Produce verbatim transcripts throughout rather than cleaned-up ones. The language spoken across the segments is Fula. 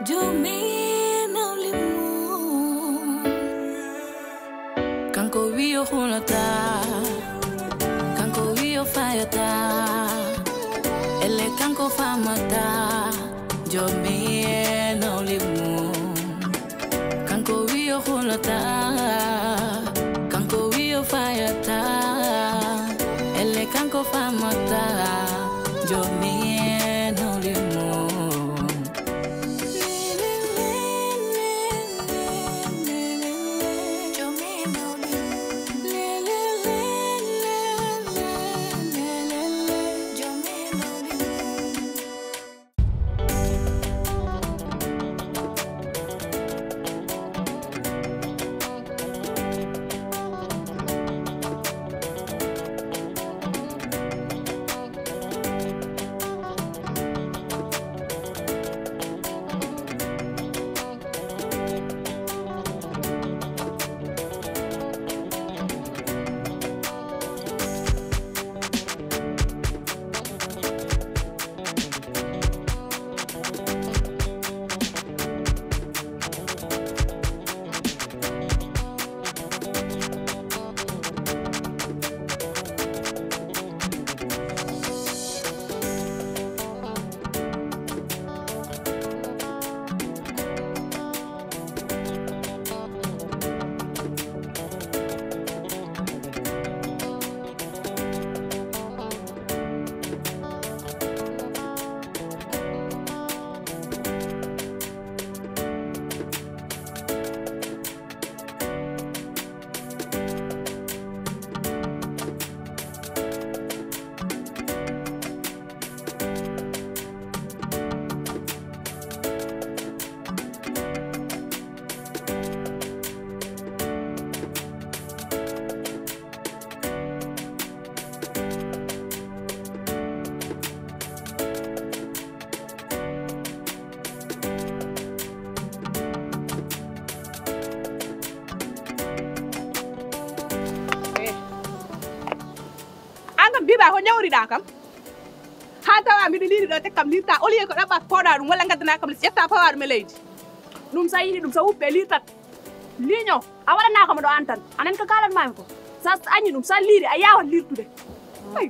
Jomi nawli mum. Kanko wi o hulata, kanko wi o fayata. Elle kanko famata. Jomi nawli mum. Kanko wi o hulata, kanko wi o fayata. Elle kanko famata. Jomi nawli mum. An kam, Biba, ko ñawriɗaa kam? Haa tawa mbiɗo liiri ɗo, tek kam liirta, au lieu ko ɗaɓɓa pooɗa ɗum, walla ngaddana kam les, ƴetta pawa ɗum e leydi. Ɗum sa yiɗi ɗum, sa wuppe, liirtat. Liiño, a waɗanaa kam ɗo an tan. A nani ko kaalanmaami ko? Sa añi ɗum, sa liiri, a yaawat liirtude. Ay.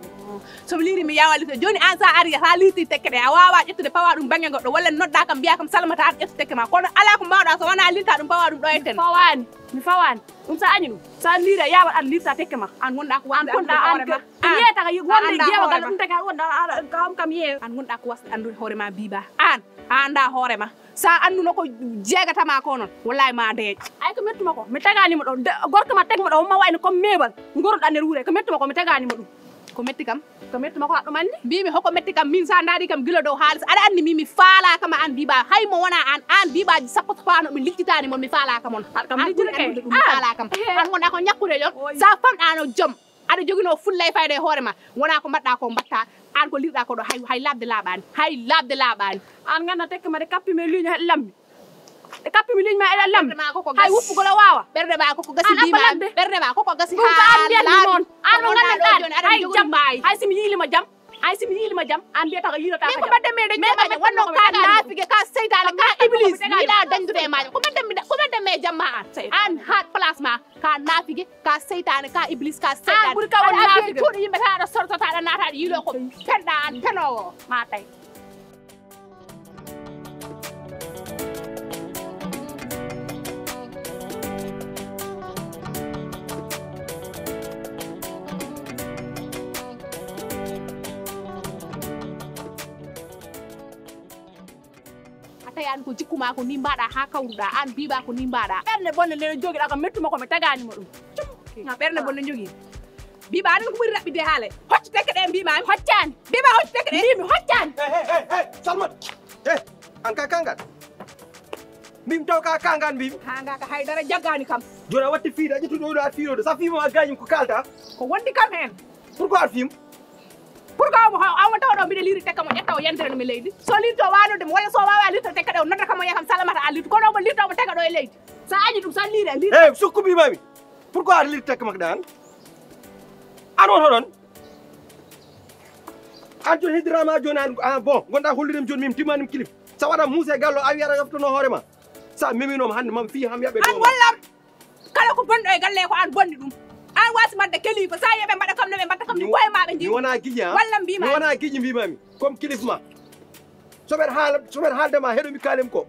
So mi liiri, mi yaawat liirtude. Jooni an, sa ari, sa liirti tekke ɗe, a waawaa ƴettude, pawa ɗum bannge goɗɗo, walla nodda kam, mbiya kam, Salamata, ar ƴettu tekke ma. Kono alaa ko mbaawɗaa, so wonaa liirta ɗum, pawa ɗum ɗo e ten. Mi fawaani, mi fawaani. Ɗum sa añi ɗum, sa liiri, a yaawat ar liirta tekke ma. An wonɗaa ko wasde anndude hoore ma. An. Yiyata ka wonde jeewa gal ɗum tagi, an wonɗa kam kam yeewa. An wonɗaa ko wasde anndude hoore ma, Biba. An, a anndaa hoore ma. Sa annduno ko jeegata ma ko noon, wallahi ma deeƴ. Ay, ko mettuma ko, mi tagaani mo ɗo. De, gorko ma teg mo ɗo, ma wayno comme meebal. Ngorɗa nder wure, ko mettuma ko, mi tagaani mo ɗum. Ko metti kam? Ko mettuma ko, aɗa ɗum anndi? Mbimi hoko metti kam, min sa ndaari kam gila dow haalis. Aɗa anndi min mi faalaaka ma an Biba. Hay mo wona an, an Bibaji sappo so paano mi lijjitaani mon, mi faalaaka mon. Aɗa kam lijjita kay. An ɓuri anndude ɗum, mi faalaaka ma. An wonɗaa ko ñakkude ƴon. Sa famɗaano joom. Aɗa joginoo fulla e fayda e hoore ma. Wonaa ko mbaɗɗaa ko mbaɗtaa. Aan ko liirɗaa ko ɗo hay, hay laaɓde laaɓaani. Hay laaɓde laaɓaani. Aan nganndaa tekke ma de kappi mi e liiño heɗ lammi. Ɗe kappi mi liiñ ma eɗe lammi. Ɓernde ma ko ko gasi. Hay wuppugol a waawa. Ɓernde ma ko ko gasi. Aan abba ladde. Ɓernde ma ko ko gasi. Ɗum ko aan mbiyatmi noon. Aan mo nganndanɗaa hay jam. Hay si mi yiili ma jam. Hay si mi yiili ma jam. Aan mbiyata ko yiilata ko jam. Min ko mbaɗden mi eɗen jamaani wonno ka naafige, ka seytaane, ka iblis. Yiɗa dañdude e maaje. Ko mbaɗden mi, ko mbaɗden mi e jamma aan. Aan haat place ma. Ka naafige, ka seytaane, ka iblis, ka seytaane. Aan ɓuri ka won naafige. Aɗa tuuɗi yimɓe tan aɗa sortota, aɗa naata, aɗa yiilo ko penɗa aan penoowo. Ma tay. A tawi aan ko jikku ma ko ni mbaɗa ha kawruɗa, aan Biba ko ni mbaɗa. Ɓernde bonde nde no jogiɗa ko mettuma ko mi tagani mo ɗum. Cum. Na ɓernde bonde jogii. Biba aɗa ko ɓuri raɓɓiɗde haale. Hoccu tekke ɗe mbima mi. Hoccani. Biba hoccu tekke ɗe. Mbimi hoccani. Hey, hey, hey, hey, Salmat. Hey, an ka kangal. Mbim taw ka kangal mbim. Ha nga ka haydara jaggani kam. Joni a watti fiide, a ƴettuɗo ɗo a fiirode. Sa fiima a gañum ko kalta. Ko wondi kam hen. Pourquoi a fiim? Pourquoi omo haw, awa tawa ɗo mbiɗa liiri tekka mo ƴetta o yantere no mi leydi. So liirto waɗude mo, walla so wawa liirto tekka ɗe o nodda kam o yaha kam salamata a liirto. Kono omo liirto omo tega ɗo e leydi. Sa añi ɗum sa liiri a liirto. Hey, sukku mbimami. Pourquoi aɗa liiri tekka makko ɗan? An won hoɗon? An jooni heddiraama jooni an, ah, bon, ngonɗaa hollude mi jooni min timmaani mi kilif. Sa waɗa muuse e gallo, a wiyata yoftono hoore ma. Sa meminooma hannde mam fii ham yaɓe an dow ma. Wallam. Kala ko bonɗo e galle ko an bonni ɗum. An waasi madde keli ko sa yeɓe mbaɗa kam no ɓe mbaɗta kam ni koye ma ɓe mi jiwi. Wona giƴi, ha? Wallam mbima. Mi wona giƴi mbimami. Comme kilif ma. Soɓer haala, soɓer haalde ma heɗo mi kaalem ko.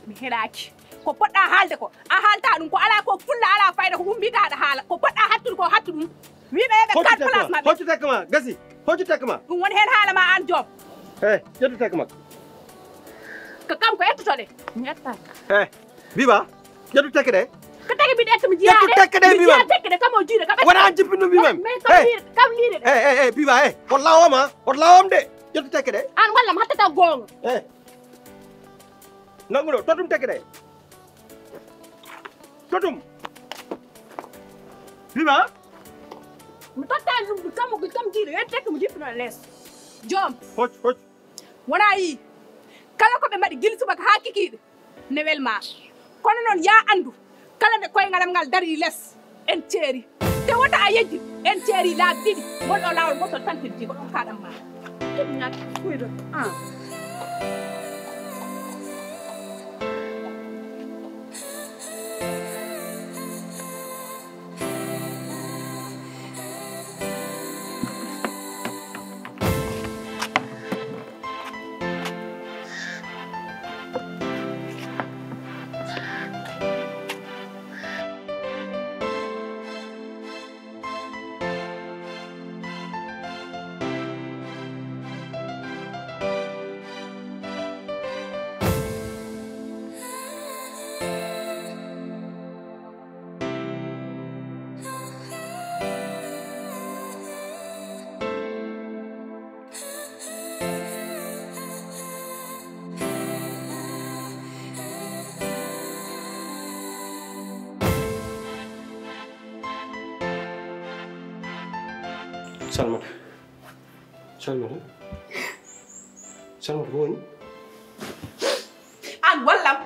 Mi heɗaki. Ko poɗɗa haalde ko, a haalta ɗum, ko ala ko fulla, ala fayda, ko ɗum mbiyta aɗa haala. Ko poɗɗa hattude ko, hattu ɗum. Wiɓe ɓe hoccu kat tekka place ma, maɓɓe. Hoccu tekka ma, gasi. Hoccu tekka ma. Ɗum woni heen haala ma aan Joop. Eh, ƴettu tekka ma. Ko kanko ƴettoto ɗe. Mi ƴettaaki. Eh, Biba, ƴettu tekke ɗe. Ko tekke mbiɗa ƴetta mi jiyaa ɗe. Ƴettu tekke ɗe, mi mbimami. Tekke ɗe, kam o jiiɗe, kam. Wona aan jippinɗum mbimami. Mais kam liire, kam liire ɗe. Eh, eh, eh, Biba, eh. Hot lawama, hot lawam de. Ƴettu tekke ɗe. Aan wallam hatta taw goonga. Eh. Nangu ɗo, totum tekke ɗe. Totum. Biba. Mi tottaani ɗum, kam, kam jiiɗe, ƴettu tekke mi jippino les. Joom. Hoc, hoc. Wona yii, kala ko ɓe mbaɗi gila subaka haa kikiiɗe, newel ma. Kono noon, yaa anndu, kala nde koyngalam ngal darii les, en ceeri. Te wota a yejjit, en ceeri laabi ɗiɗi, ngol ɗo laawol ngol toon tan heddii, ko ɗum kaaɗam ma. Ɗum ñaaki kuyɗo, ah. Salmata. Salmata. Salmata, ko woni? Aan wallam.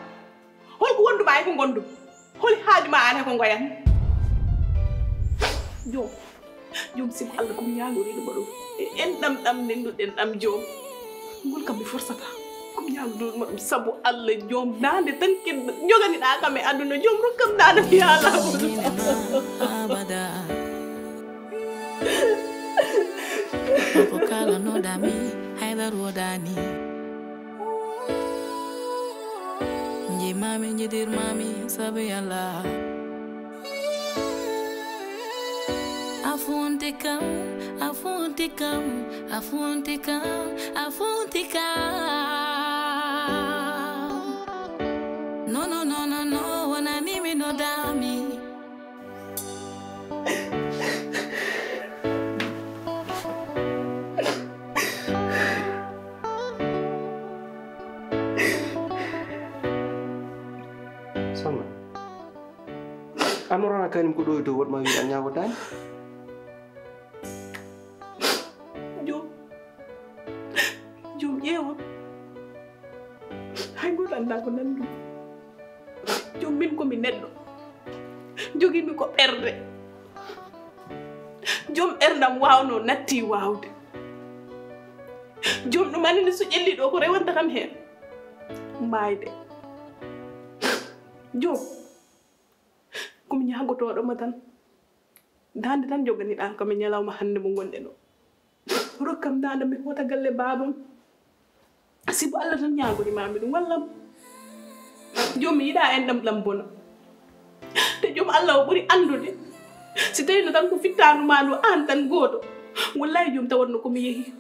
Hol ko wonduma e ko ngondum? Holi haaju ma aan e ko ngoyan? Joom, joom, sibu Allah ko mi ñaagoriiɗo ma ɗum. E enɗam ɗam ndenduɗen ɗam, joom. Ngol kam mi forsata. Ko mi ñaagoriiɗo ma ɗum sabu Allah, joom. Daande tan keddo joganiɗaa kam e aduna, joom, rokkam daande mi yaalaa. Abada. Ko kala no dami, haydar wodani. Njimaami, njidirmaami, sabu Yalla. A funti kam, a funti kam, a funti kam, a funti kam. No, no, no, no, no, wonani mi no dami. Salma, an mo rana kanim ko ɗo e dow woɗma wiɗan ñagotaani? Joom, joom ƴeewa. Hay gooto anndaa ko nanndum. Joom, min ko mi neɗɗo. Jogiimi ko ɓernde. Joom ɓerndam waawnoo natti waawde. Joom ɗum anndi so ƴelli ɗo ko rewanta kam heen. Maayde. Joom, ko mi ñaagotooɗo ma tan. Daande tan joganiɗaa kam e ñalawma hannde mo ngonɗen o. Rokkam daande mi hoota galle baabam. Sibu Allah tan ñaagorimaami ɗum, wallam. Joom mi yiɗaa enɗam ɗam bona. Te joom Allah o ɓuri anndude. Si tawino tan ko fittaandu maa ndu aan tan gooto. Wallahi joom tawatno ko mi yehi.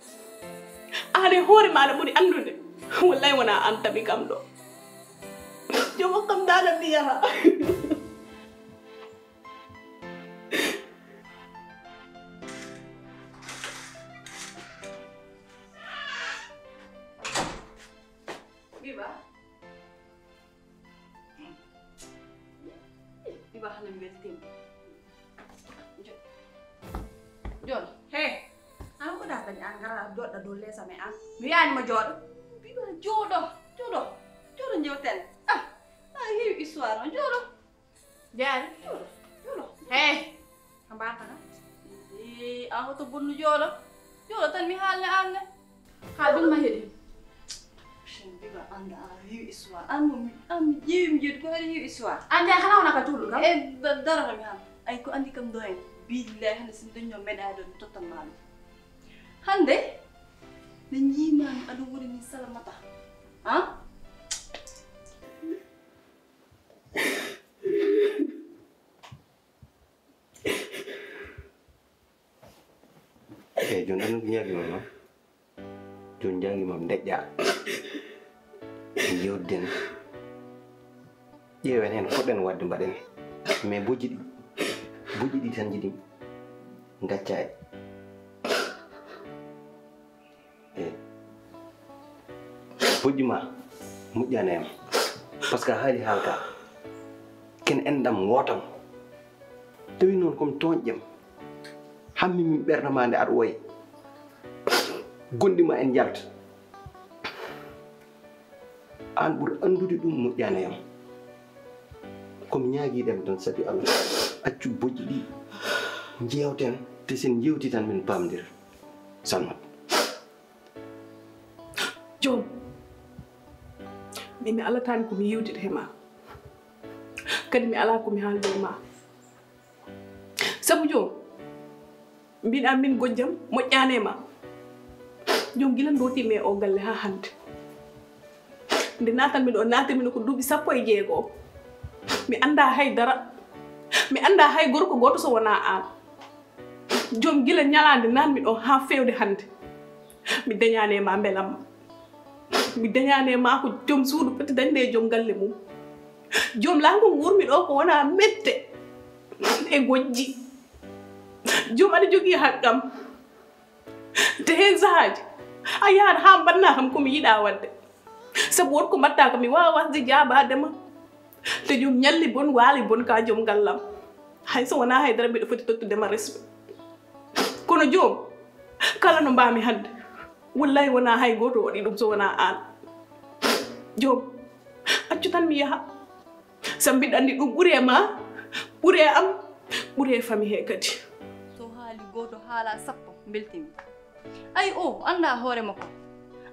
Aan e hoore maa aɗa ɓuri anndude. Wallahi wonaa aan taɓi kam ɗo. Joom hokkam daande mi yaha. Biba. Biba hana mi weltima. Jo-, jooɗo. He. An ko da kadi an gara joɗɗa dow leesa me an. Mi yani ma jooɗo. Biba jooɗo. Jooɗo. Jooɗo jewten. Ah. Ah, heewi histoire on. Jooɗo. Jaari. Jooɗo. Jooɗo. He. Ko mbaɗata kam? Ii, E, a hoto bonnu joolo. Joolo tan mi haalne aan ne. Haa ɗum ma heɗi. Shin biba anda a hiwi histoire. An mo mi an mi ƴeewi mi jeeɗi ko haɗi hiwi histoire. An kay xanaa wona ka tuulu kam. E da- dara ko mi han. Ay ko andi kam ɗo en. Billahi hande sin dañño meɗa ɗo mi tottan ma ɗum. Hande ne ñiimami aɗa woni min salamata. Ha? Eyi, jooni ɗum ko ñaagima ma. Jooni ñaagima ma ndeƴƴa. Jewden. Ƴeewen heen poɗɗen waɗde mbaɗen. Mais bojji ɗi. Bojji ɗi tan njiɗi. Ngaccaay. Eyi. Bojji ma. Moƴƴaani e am. Parce que haali haalka. Ken enɗam wootam. Tawi noon ko mi tooñƴam. Hammi min ɓernde ma nde aɗa woyi. Gonɗi ma en njalta. Aan ɓuri anndude ɗum moƴƴaani e am. Ko mi ñaagiiɗam tan sabi Allah. Accu bojji ɗi. Njeewten. Te sen njeewti tan min paamdir. Salmat. Joom. Min mi alataani ko mi yewtida he ma. Kadi mi alaa ko mi haalda e ma. Sabu joom. Mbiɗa min gojjam moƴƴaani e ma. Joom gila ndootii mi e o galle haa hannde. Nde naatan mi ɗo, naatan mi ɗo ko duuɓi sappo e jeego. Mi anndaa hay dara. Mi anndaa hay gorko gooto so wonaa aan. Joom gila ñalaande nan mi ɗo haa feewde hannde. Mi dañaani e ma mbelamma. Mi dañaani e ma ko joom suudu foti dañde e joom galle mum. Joom laango nguurmi ɗo ko wona mette e gojji. Joom aɗa jogii haqqam. Te heen sahaaji a yahat haa mbanna kam ko mi yiɗa waɗde. Sabu won ko mbaɗta ko mi waawa wasde jaabaade ma. Te joom ñalli bon waali bon ka joom ngallam. Hay so wonaa hay dara mbiɗa foti tottude ma respect. Kono joom kala no mbaami hannde wallahi wonaa hay gooto waɗi ɗum so wonaa aan. Joom accu tan mi yaha. Sabu mbiɗa anndi ɗum ɓuri e ma, ɓuri e am, ɓuri e famille he kadi. So haali gooto haala sappo mbeltimi. Ay o annda hoore makko.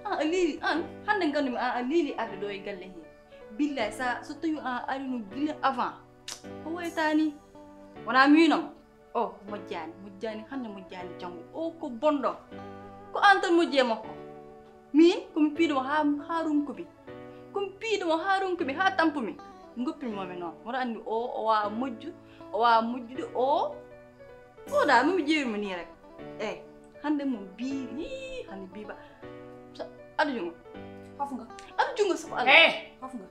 An a liili an hannde nganndu mi an a liili arde ɗo e galle he. Billahi sa so tawi an arino gila avant ko waytani wona miinoma. O moƴƴani moƴƴani hannde moƴƴani janngo o ko bonɗo. Ko an tan moƴƴi e makko. Min komi piiɗo mo ha ha runkuɓe. Komi piiɗo mo ha runkuɓe ha tampumi. Goppinmomi noon woto anndi o o wawa moƴƴu o wawa moƴƴude o. O da mami ƴeewirmo ni rek. Eyi hannde mo mbi hi hannde mbiba. Aɗa jungo. Hofnga. Aɗa jungo sabu allah. Eyi hofnga.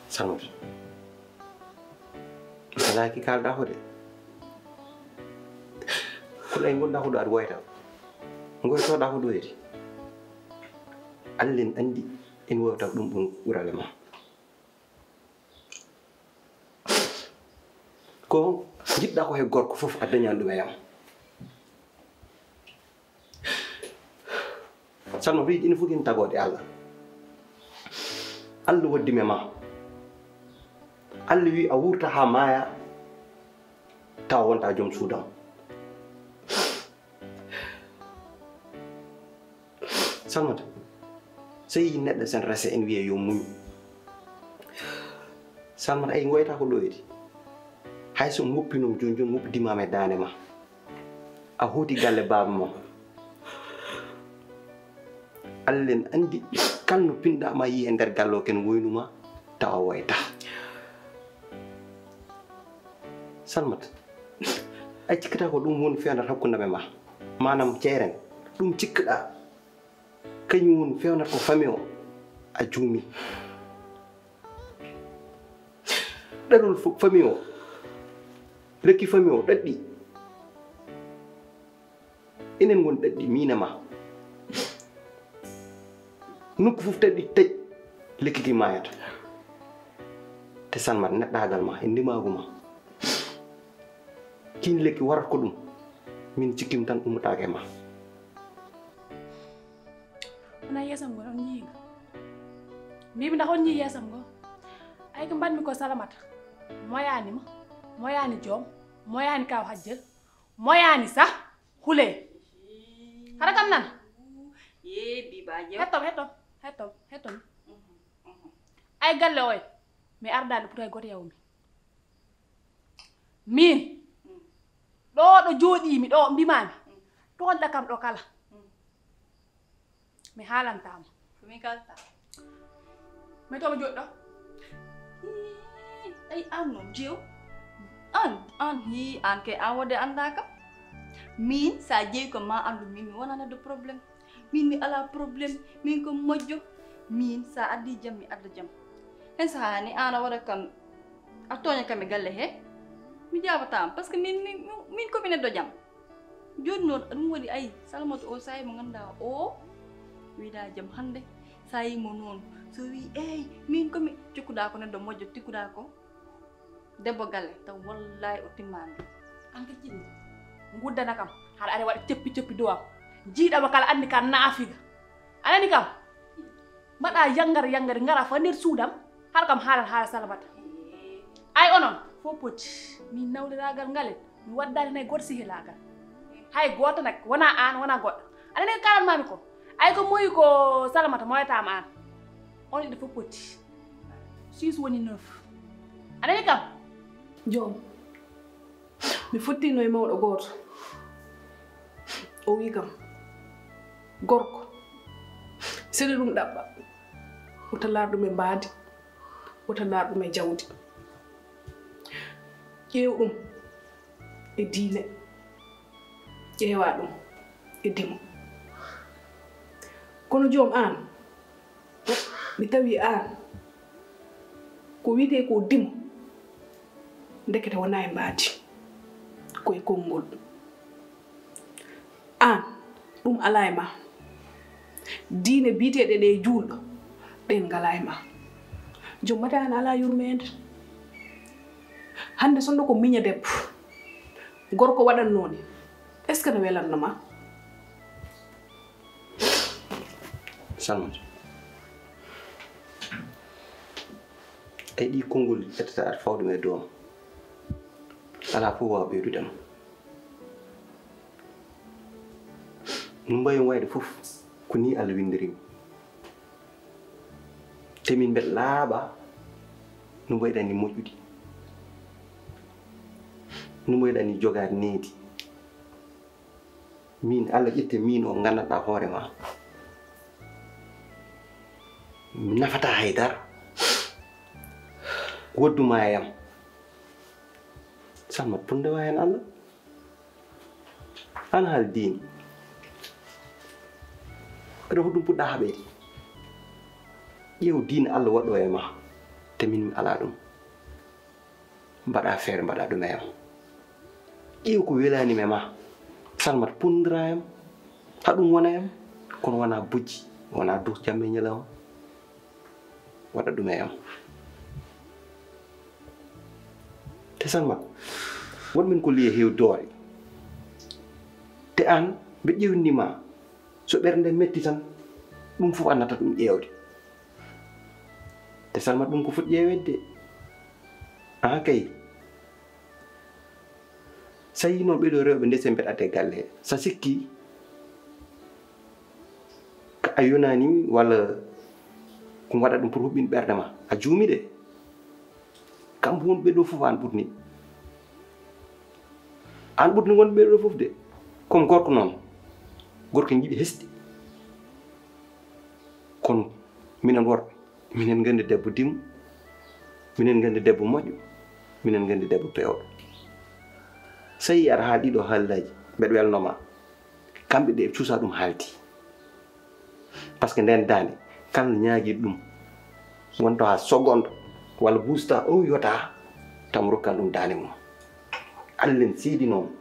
Salmata. Alaa ki kaalɗaa ko de. Ko lay ngonɗaa ko ɗo aɗa woyta. Ngoytoɗaa ko ɗo edi. Allen anndi en wowta ɗum ɗum ɓurale ma. Ko njiɗɗaa ko he gorko fof a dañan ɗum e yam. Salma wi ina fof ken tagoɗe allah. Allah waddi me ma. Allah wi a wurta ha maya tawa wonta joom suudam. Salmata so yi neɗɗo sen rese en wiye yo muñ. Salmata ay ngoyta ko ɗoyde. Hay so moppi noon joni joni moppi dimama e dande ma. A hooti galle baaba ma. Allen anndi kalno pinɗa ma yi e nder galle o ken woynuma tawa woyta. Salmata a cikkata ko ɗum woni fewndata hakkunde me ma. Manam ceeren ɗum cikkaɗa kañum woni fewnata ko famille o. A juumi. Ɗaɗol fof famille o reki famille o ɗaɗɗi. Enen ngon ɗaɗɗi mina ma. Nokku fof taɗɗi taƴ. Lekki ki mayata. Te salmat neɗɗagal ma e ndimagu ma. Kin lekki warat ko ɗum. Min cikkim tan ummotake ma. Wona yeesam ngo on ñiinga. Mbimi ndax on ñii yeesam ngo. Ay ko mbaɗmi ko salamata. Moyaani ma moyaani joom. Moyaani kaw hajjel. Moyaani sah. Hule. Hara kam nan. Ye biba jew. Hettom, hettom, hettom, hettom. Ay galle oy. Mi ardaali pour ay goto yawmi. Min. Ɗo ɗo jooɗiimi ɗo mbimami. Toon ɗa kam ɗo kala. Mi haalantama. Ko mi kalta? Mais to mo joɗɗo. Ay an noon jeew. An an hi an kay an wode andaka. Min sa jeewi ko ma andu min mi wonana de problème. Min mi ala problème. Min ko moƴƴo. Min sa addi jam mi adda jam. Hen sahani an a waɗa kam a tooña kam e galle he. Mi jabatama parce que min min min ko min eddo jam. Joni noon ɗum woni ay Salamatu o saayi mo ganduɗa o wida jam hande. Saayi mo noon so wi eyi min komi cikkuɗa ko neɗɗo moƴƴo tikkuɗa ko debbo galle taw wallahi o timmani ɗum. An ka jinni guddana kam haɗa ari waɗa ceppi ceppi duwam jiiɗama kala andi ka naafiga anani kam. Mbaɗa yangar yangar ngara fa nder suudam har kam haalal haala Salamata. Ay onon fof poti min nawliragal ngalen mi waddani nay goto sehelagal. Hay goto nak wona an wona goɗɗo aɗa nani ko kalanmami ko. Ay ko moyi ko Salamata moyatama an. On ɗiɗo fof poti six woni neuf. Aɗa nani kam? Joom. Mi fottino e mawɗo gooto. O wi kam gorko sene ɗum ɗaɓɓa wota laar ɗum e mbaadi wota laar ɗum e jawdi. Ƴeew ɗum e diine ƴeewa ɗum e dimo. Kono joom aan mi tawi aan ko wiyetee ko dimo ndekete wonaa e mbaadi ko e konngol. Aan ɗum alaa e ma. Diine biyeteeɗe ɗe juulɗo ɗeen ngalaa e ma. Joom mata aan alaa yurmeende. Hannde sonno ko miña debbo gorko waɗannoo ni est ce que no welanno ma? Salmata, ay ɗi konngol ƴettata aɗa fawa ɗum e dooma alaa fof waawa ɓeydude ma. No mbayon wayde fof ko ni Allah winndiri mi. Te min mbeɗa laaɓa no mboyɗa ni moƴƴude, no mboyɗa ni jogaade needi. Min Allah ƴette min o nganndanɗa hoore ma mi nafata hay dara. Wodduma e yam Salma pundewa hen Allah. An haali diine aɗa hoɗum puɗɗa haɓeede. Ƴeew diine Allah waɗɗo e ma te min mi ala ɗum. Mbaɗa feere mbaɗa ɗum e am. Ƴeew ko welaani me ma. Salmat pundira yam haɗum wona yam. Kono wona bojji wona dus jamme ñalawma. Waɗa ɗum e am. Te Salma won min ko liye heew doole. Te an mbe ƴewndi ma so ɓernde metti tan ɗum fof annata ɗum ƴeewde. Te Salma ɗum ko foti ƴeewedde. Aha kay. Sa yii noon ɓeɗo rewɓe ndese mbeɗa adde galle he sa sikki ka a yonani walla ko mbaɗa ɗum pour huɓɓin ɓerde ma a juumi de. Kamɓe won ɓeɗo fof an ɓurni an ɓurni wonɓe ɓeɗo fof de. Comme gorko noon gorko jiɗi hesɗi. Kono minen worɓe minen nganndi debbo dimmo. Minen nganndi debbo moƴƴo. Minen nganndi debbo peewɗo. So yii aɗa haala ɗiɗo haalidaaji mbeɗa welnoo ma. Kamɓe ɗe cuusa ɗum haaldi. Par ce que nden daande kala ñaagii ɗum wonto haa sogondo walla buusta o yota taw mo rokkan ɗum daande mum. Allen seedi noon.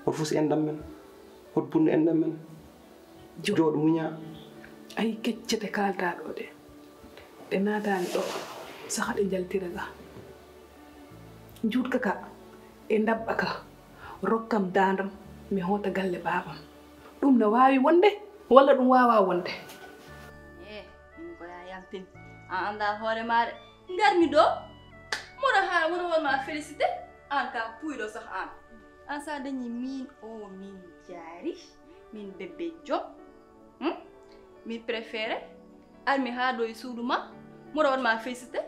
Hoto fus enɗam men hoto bunnu enɗam men. Jooɗo muña. Ay keccete kaaltaa ɗo ɗe. Ɗe naataani ɗo saha ɗe njaltira ga. Njuutka ka e ndaɓɓa ka rokkam daandam mi hoota galle baabam. Ɗum na waawi wonde walla ɗum waawaa wonde? E min ko yaa yaltin a anndaa hoore maa de. Ngarmi ɗo. Mboɗo haa, mboɗo won ma félicité. Aan ka puuyɗo sax aan. Aan sa dañi min o min jaari, min bébé Diop. Hmm? Min préféré. Ar mi haa ɗo e suudu ma. Mboɗo won ma félicité.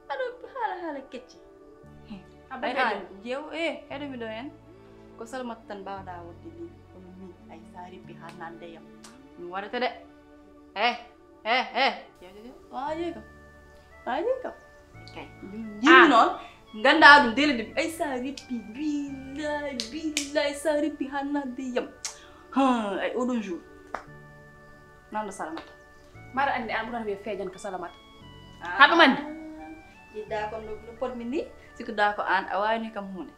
Aɗo haala haala kecce. A bébé Diop. Jeew, eh, heɗo mi ɗo en. Ko Salamata tan mbaawɗa wonde ni. Kono min, ay sa rippi haa nande yam. Mi waɗata de. Eh. Eh, eh. Waaji kam. Waaji kam. Kay. Jimmi noon. Nganndaa ɗum dele de. Ay sa rippi. Billahi, billahi sa rippi haa nande yam. Ha, ay oɗon jour. Nanɗo Salamata. Mbaɗa anndi aan ɓurata wiye feejan ko Salamata. Haɗum anndi? Jiɗɗa kon no, no potmi ni. Sikkuɗa ko aan a waawni kam huunde.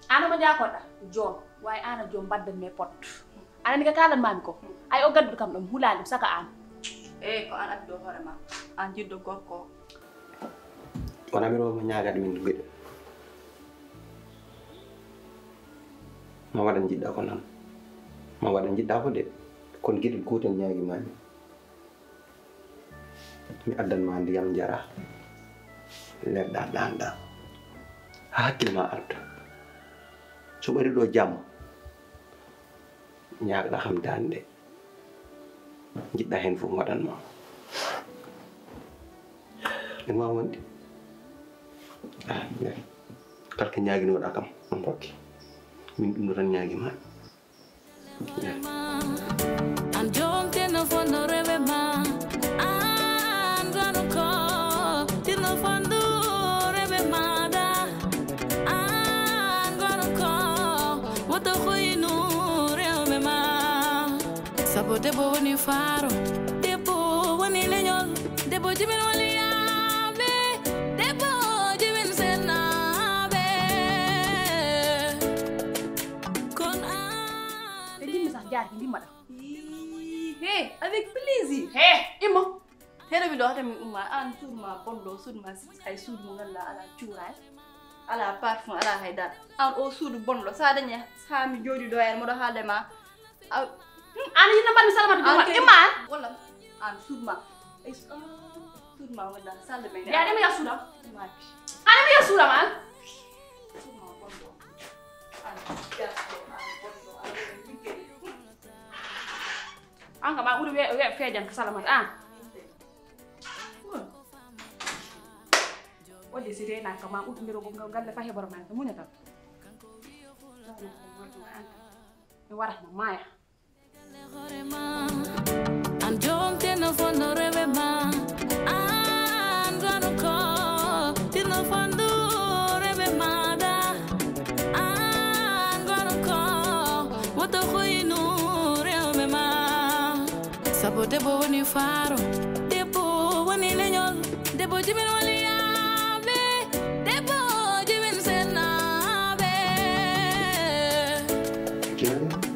Aan omo jaakoɗa joom, waawi aan a joom mbaɗdan me pot. Aan anndi ka kaalan maami ko. Ay o gadduɗo kam ɗum hulaali ɗum saka aan. Eey, ko aan addi ɗo hoore ma. Aan jiɗɗo gorko. Wona mbiɗo mo ñaagaade min geɗe. Ma waɗan jiɗɗa ko nan. Ma waɗan jiɗɗa ko de. Kono geɗel gootel ñaagi maami. Mi addan ma ndiyam njara. Lerɗa ɗanɗa. Ha hakkille ma arta. So ɓari ɗo jam. Ñaagɗa kam daande. Jiɗɗa heen fof mi waɗan ma. Ɗum waawa wonde. Ah, kala ko ñaaginooɗa kam, on rokke. Min ɗum ɗo tan ñaagi ma. An jom teno fondo rebe ma. An gonu ko tino fondo rebe ma da. An gonu ko woto koynu rebe ma. Sabo debbo woni faaro, debbo woni leñol, debbo jimin woni yaaɓe, debbo jimin sennaaɓe. Kon an. Ɓe ndimmi sax jaarki ndimma ɗam. He, avec plaisir. He, immo. Heɗo mi ɗo hata min umma, aan suudu ma bonɗo, suudu ma si-, ay suudu mo ngannduɗaa alaa cuuraay, alaa parfum, alaa hay dara. Aan o suudu bonɗo, sa dañi haa mi jooɗi ɗo en, mboɗo haalde ma. Aan yinno mbaɗmi Salamata ɗum imma aan. Walla aan suudu ma. Ay su-, ah, suudu ma walla salle de bain. Ya ɗum ya suuda. Suudu ma. Aan mi ya suuda ma. Suudu ma bonɗo. Aan ya suuda, aan bonɗo, aan woni liggey. Aan kam a ɓuri we-, we-, feejan ko Salamata, aan. Wonde si reenaaka ma uddirogol ngal galle fa heboro ma ko muñata. Mi warat no maaya. An jom teno fondo rebe ma. An gonu ko tino fondo rebe ma da. An gonu ko woto koynu rebe ma. Sabo debbo woni faaro, debbo woni leñol, debbo jimin woni yaaɓe, debbo jimin sennaaɓe.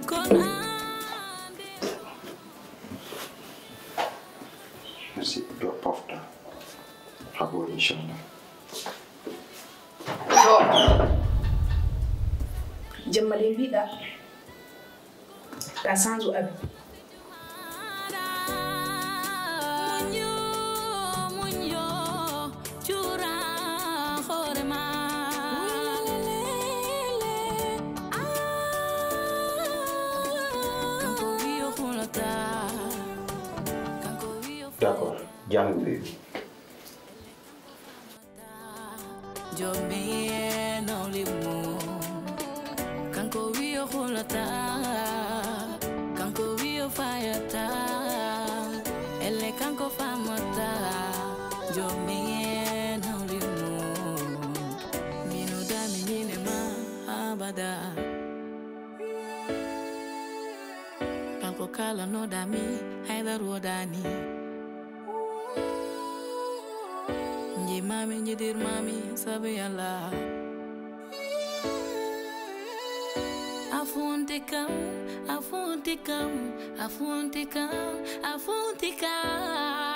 Kono aan de- Merci, ɗo pofta. Habo, inchallah. Jemma de mbiɗa. Ka sanzu abi. D'accord, jam baby. Jomi en hawlimu. Kanko wiyo hulata. Kanko wiyo fayata. Elle kanko famata. Jomi en hawlimu. Minu dami nyine ma abada. Kanko kala no dami haydar wodani. Njimaami, njiɗirmaami, sabu Yalla. A funti kam, a funti kam, a funti kam, a funti kam.